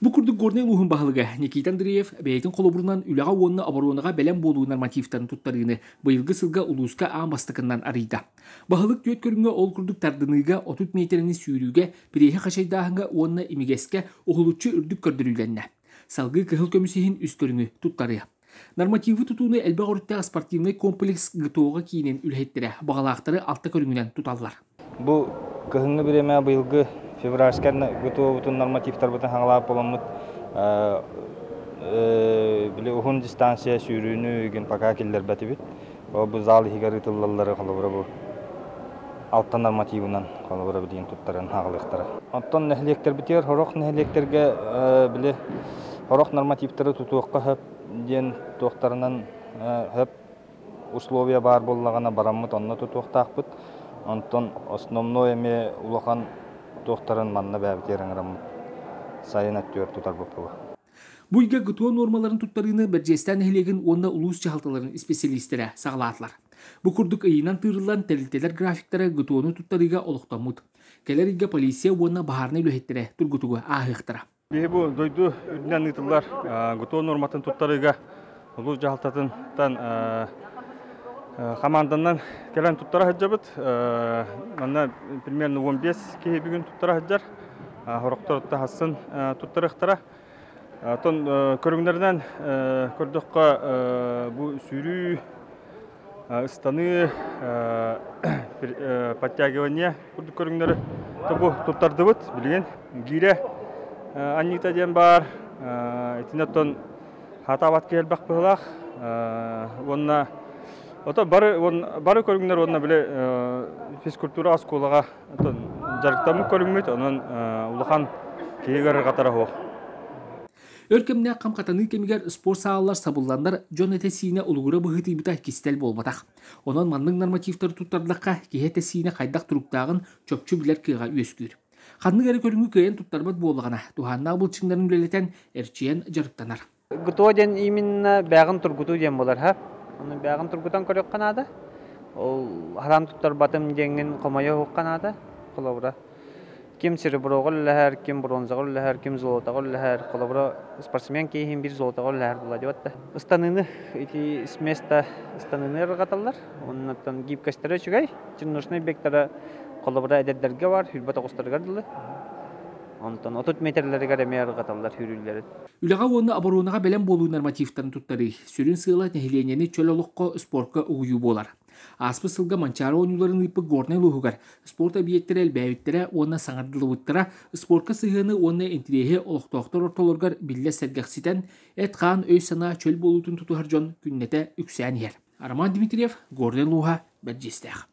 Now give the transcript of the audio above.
Бу курдук Горнай улууһун баһылыга Никита Андреев бэйэтин холобурунан үлэҕэ уонна оборуонаҕа бэлэм буолуу нормативтарын туттарыыны быйылгы сылга улууска аан бастакыннан арыйда. Баһылык түөрт көрүҥҥэ ол курдук тардыныыга 30 миэтэрэни сүүрүүгэ, преһи хачайдааһыҥҥа уонна имигэскэ уһулуччу үрдүк көрдөрүүлэннэ. Салгыы кыһыл көмүс иһин үс көрүҥү туттарыа. Нормативы тутууну элбэх өрүттээх спортивнай комплекс ГТО-ҕа киинин үлэһиттэрэ баҕалаахтары алта көрүҥүнэн туталлар. Бу кыһыҥҥы бириэмэ быйылгы февральскай ГТО-бутун нормативтарбытын хаҥалаах буоламмыт били уһун дистанция сүүрүүнү игин пока киллэрбэтибит. Ол бу зал иһигэр ыытыллаллары холобура бу алта нормативынан холобура билигин туттаран аҕалыахтара. Оттон нэһилиэктэрбитигэр сорох нэһилиэктэргэ били сорох нормативтары тутуохха сөп диэн туохтарынан сөп условия баар буоллаҕына бараммыт онно тутуохтаахпыт. Онтон основной эмиэ улахан туохтарын манна бэйэбитигэр ыҥыраммыт сайын өттүгэр тутарбыт буолуо. Бу ыйга ГТО нуормаларын туттарыыны Бэрдьиэстээн нэһилиэгин уонна улуус дьаһалталарын исписэлиистэрэ саҕалаатылар. Бу курдук ыйынан тыырыллан тэрилтэлэр графиктара ГТО-ну туттарыыга олохтоммут. Кэлэр ыйга полиция уонна баһаарынай үлэһиттэрэ тургутугу ааһыахтара. Биһи бу дойду үрдүнэн ыытыллар ГТО нуорматын туттарыыга улуус дьаһалтатыттан хамаанданан кэлэн туттара сылдьабыт. Манна примерно 15 киһи бүгүн туттара сылдьар. Сорохтор хасын туттарыахтара. Оттон көрүҥнэринэн көрдөххө бу сүүрүү, ыстаныы, подтягивание курдук көрүҥнэри бу туттардыбыт. Билигин гиирэ анньыыта диэн баар. Итиннэ оттон хатаабат киһи элбэх быһыылаах. Уонна ото бары бары көрүҥнэр уонна били физкультура оскуолаҕа дьарыктаммыт көрүҥмүт, онон улахан киһи ыарырҕатара суох. Өр кэмнээх хам-хатаныы кэмигэр спорт саалалар сабылланнар дьон этэ-сиинэ улугура быһыытыйбыта кистэл буолбатах. Онон маннык нормативтары туттардахха киһи этэ-сиинэ хайдах туруктааҕын чопчу билэр кыаҕа үөскүүр. Ханнык эрэ көрүҥү кыайан туттарбат буоллаҕына, туһааннаах былчыҥнарын үлэлэтэн, эрчийэн дьарыктанар. ГТО диэн именно бэҕин тургутуу диэн буолар ха. Ону бэҕин тургутан көрүөххэ наада. Ол хараан туттарбатым диэҥҥин хомойо уһукка наада. Холобура, ким сереброҕа үлэлэһэр, ким бронзаҕа үлэлэһэр, ким золотоҕа үлэлэһэр. Холобура, спортсмен киһи биир золотоҕа үлэлэһэр буолла диэбэт да. Ыстаныыны ити с места ыстаныыны ырҕаталлар. Оннуттан гибкостара үчүгэй. Чиннушный бегтара холобура эдэрдэргэ бар, хүрбэт оҕустарыгар дылы. Онтон 30 метрлэригэр эмиэ ырҕаталлар сүүрүүллэрин. Үлэҕэ уонна оборуонаҕа бэлэм буолуу нормативтарын туттарыы сүрүн сыала нэһилиэнньэни чөл олоххо спорка угуйуу буолар. Ааспыт сылга Манчаары оонньууларын ыыппыт Горнай улууһугар спорт объектара элбээбиттэрэ уонна саҥардыллыбыттара спорка сыһыаны уонна интириэһи олохтоохтор ортолоругар биллэ сэргэхситэн, эт-хаан өй-санаа чөл буолуутун тутуһар дьон күннэтэ үксээн иһэр. Роман Дмитриев, Горнай улууһа, Бэрдьиэстээх.